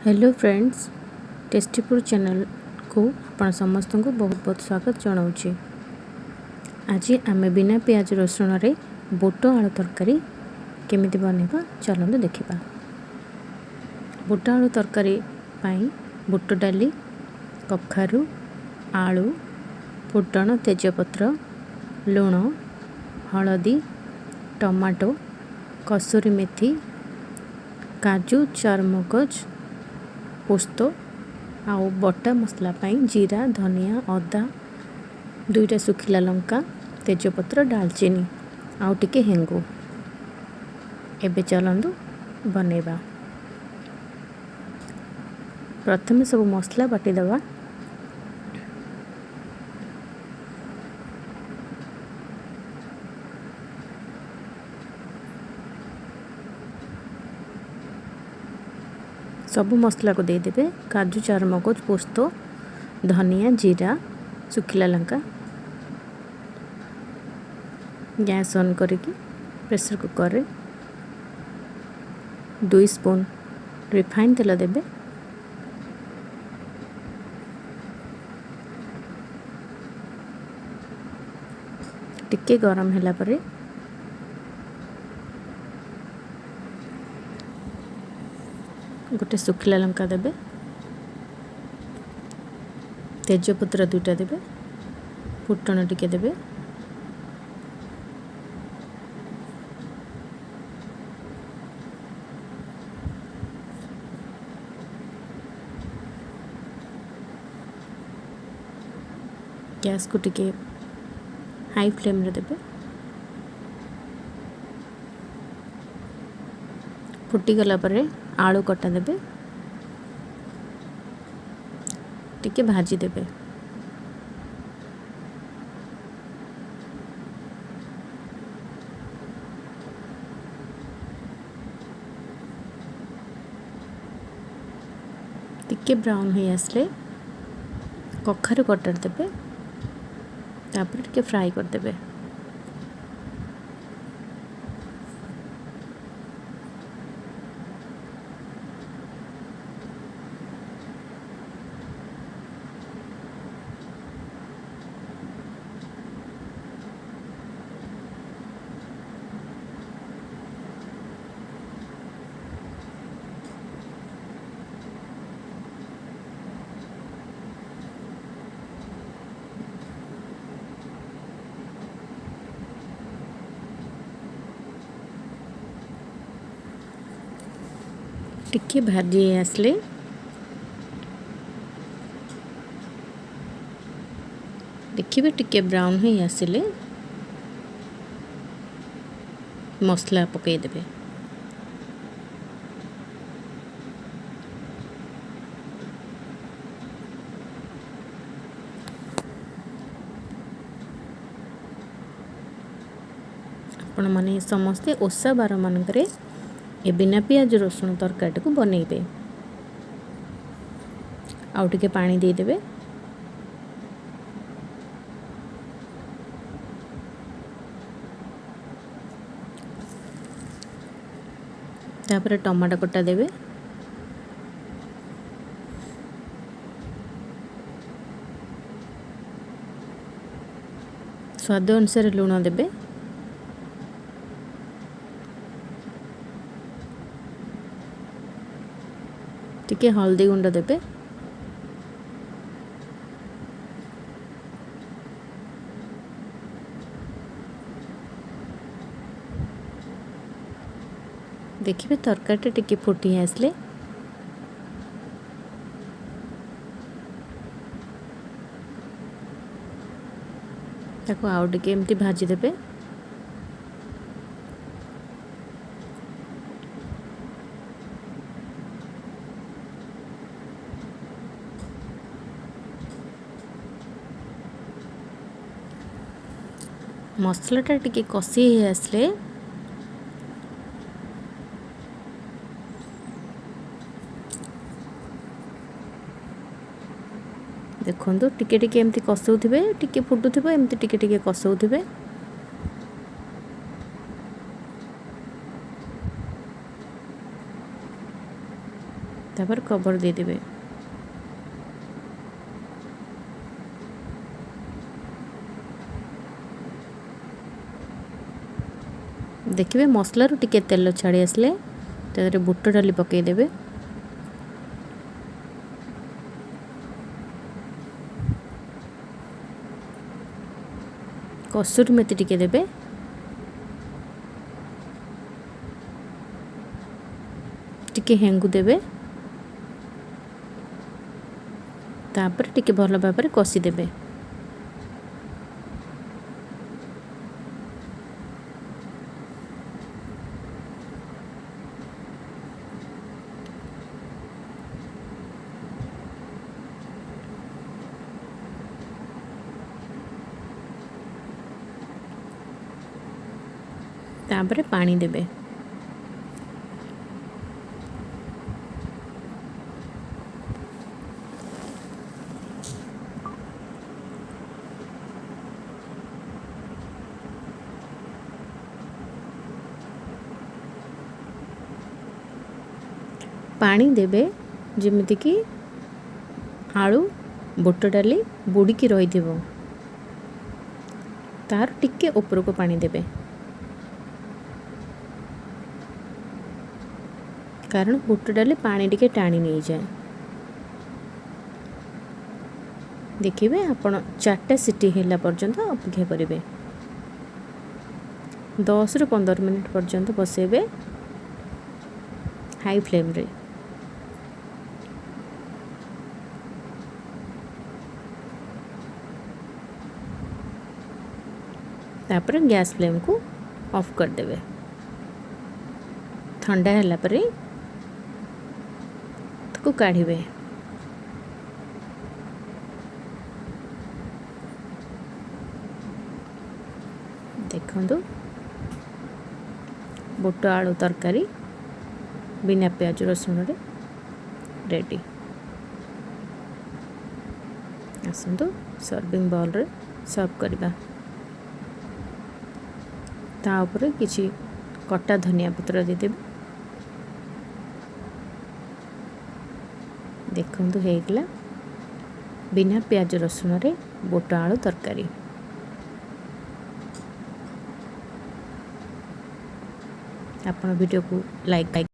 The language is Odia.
ହ୍ୟାଲୋ ଫ୍ରେଣ୍ଡସ୍, ଟେଷ୍ଟି ଫୁଡ଼୍ ଚ୍ୟାନେଲ୍କୁ ଆପଣ ସମସ୍ତଙ୍କୁ ବହୁତ ବହୁତ ସ୍ୱାଗତ ଜଣାଉଛି। ଆଜି ଆମେ ବିନା ପିଆଜ ରସୁଣରେ ବୁଟ ଆଳୁ ତରକାରୀ କେମିତି ବନେଇବା ଚାଲନ୍ତୁ ଦେଖିବା। ବୁଟ ଆଳୁ ତରକାରୀ ପାଇଁ ବୁଟ ଡାଲି, କଖାରୁ, ଆଳୁ, ଫୁଟଣ, ତେଜପତ୍ର, ଲୁଣ, ହଳଦୀ, ଟମାଟୋ, କସୁରୀ ମେଥି, କାଜୁ, ଚାରମଗଜ, ପୋସ୍ତ ଆଉ ବଟା ମସଲା ପାଇଁ ଜିରା, ଧନିଆ, ଅଦା, 2ଟା ଶୁଖିଲା ଲଙ୍କା, ତେଜପତ୍ର, ଡାଲଚିନି ଆଉ ଟିକେ ହେଙ୍ଗୁ। ଏବେ ଚାଲନ୍ତୁ ବନେଇବା। ପ୍ରଥମେ ସବୁ ମସଲା ବାଟିଦେବା। ସବୁ ମସଲାକୁ ଦେଇଦେବେ। କାଜୁ, ଚାରମଗଜ, ପୋସ୍ତ, ଧନିଆ, ଜିରା, ଶୁଖିଲା ଲଙ୍କା। ଗ୍ୟାସ୍ ଅନ୍ କରିକି ପ୍ରେସର୍ କୁକର୍ରେ 2 ସ୍ପୁନ୍ ରିଫାଇନ୍ ତେଲ ଦେବେ। ଟିକେ ଗରମ ହେଲା ପରେ ଗୋଟେ ଶୁଖିଲା ଲଙ୍କା ଦେବେ, ତେଜପତ୍ର 2ଟା ଦେବେ, ଫୁଟଣ ଟିକେ ଦେବେ। ଗ୍ୟାସ୍କୁ ଟିକେ ହାଇ ଫ୍ଲେମ୍ରେ ଦେବେ। ଫୁଟିଗଲା ପରେ ଆଳୁ କଟା ଦେବେ, ଟିକେ ଭାଜି ଦେବେ। ଟିକେ ବ୍ରାଉନ୍ ହେଇ ଆସିଲେ କଖାରୁ କଟା ଦେବେ, ତାପରେ ଟିକେ ଫ୍ରାଏ କରିଦେବେ। ଟିକେ ଭାଜି ଆସିଲେ ଦେଖିବେ ଟିକେ ବ୍ରାଉନ୍ ହେଇ ଆସିଲେ ମସଲା ପକାଇଦେବେ। ଆପଣମାନେ ସମସ୍ତେ ଓଷା ବାରମାନଙ୍କରେ ଏ ବିନା ପିଆଜ ରସୁଣ ତରକାରୀଟାକୁ ବନେଇବେ। ଆଉ ଟିକେ ପାଣି ଦେଇଦେବେ। ତାପରେ ଟମାଟୋ କଟା ଦେବେ। ସ୍ୱାଦ ଅନୁସାରେ ଲୁଣ ଦେବେ। ଟିକେ ହଳଦୀ ଗୁଣ୍ଡ ଦେବେ। ଦେଖିବେ ତରକାରୀଟା ଟିକେ ଫୁଟି ଆସିଲେ ତାକୁ ଆଉ ଟିକେ ଏମିତି ଭାଜିଦେବେ। ମସଲାଟା ଟିକେ କଷି ହେଇ ଆସିଲେ ଦେଖନ୍ତୁ ଟିକେ ଟିକେ ଏମିତି କଷଉଥିବେ, ଟିକେ ଫୁଟୁଥିବ, ଏମିତି ଟିକେ ଟିକେ କଷଉଥିବେ। ତାପରେ କଭର୍ ଦେଇଦେବେ। ଦେଖିବେ ମସଲାରୁ ଟିକେ ତେଲ ଛାଡ଼ି ଆସିଲେ ତା ଦେହରେ ବୁଟ ଡାଲି ପକାଇଦେବେ। କସୁରୀ ମେଥି ଟିକେ ଦେବେ। ଟିକେ ହେଙ୍ଗୁ ଦେବେ। ତାପରେ ଟିକେ ଭଲ ଭାବରେ କଷିଦେବେ। ତାପରେ ପାଣି ଦେବେ। ପାଣି ଦେବେ ଯେମିତିକି ଆଳୁ ବୁଟ ଡାଲି ବୁଡ଼ିକି ରହିଥିବ, ତାର ଟିକେ ଉପରକୁ ପାଣି ଦେବେ, କାରଣ ବୁଟ ଡାଲି ପାଣି ଟିକେ ଟାଣି ନେଇଯାଏ। ଦେଖିବେ ଆପଣ 4ଟା ସିଟି ହେଲା ପର୍ଯ୍ୟନ୍ତ ଅପେକ୍ଷା କରିବେ। 10ରୁ 15 ମିନିଟ୍ ପର୍ଯ୍ୟନ୍ତ ବସେଇବେ ହାଇ ଫ୍ଲେମ୍ରେ। ତାପରେ ଗ୍ୟାସ୍ ଫ୍ଲେମ୍କୁ ଅଫ୍ କରିଦେବେ। ଥଣ୍ଡା ହେଲା ପରେ ତାକୁ କାଢ଼ିବେ। ଦେଖନ୍ତୁ ବୁଟ ଆଳୁ ତରକାରୀ ବିନା ପିଆଜ ରସୁଣରେ ରେଡ଼ି। ଆସନ୍ତୁ ସର୍ଭିଂ ବାଉଲ୍ରେ ସର୍ଭ କରିବା। ତା ଉପରେ କିଛି କଟା ଧନିଆ ପତ୍ର ଦେଇଦେବେ। ଦେଖନ୍ତୁ ହେଇଗଲା ବିନା ପିଆଜ ରସୁଣରେ ବୁଟ ଆଳୁ ତରକାରୀ। ଆପଣ ଭିଡ଼ିଓକୁ ଲାଇକ୍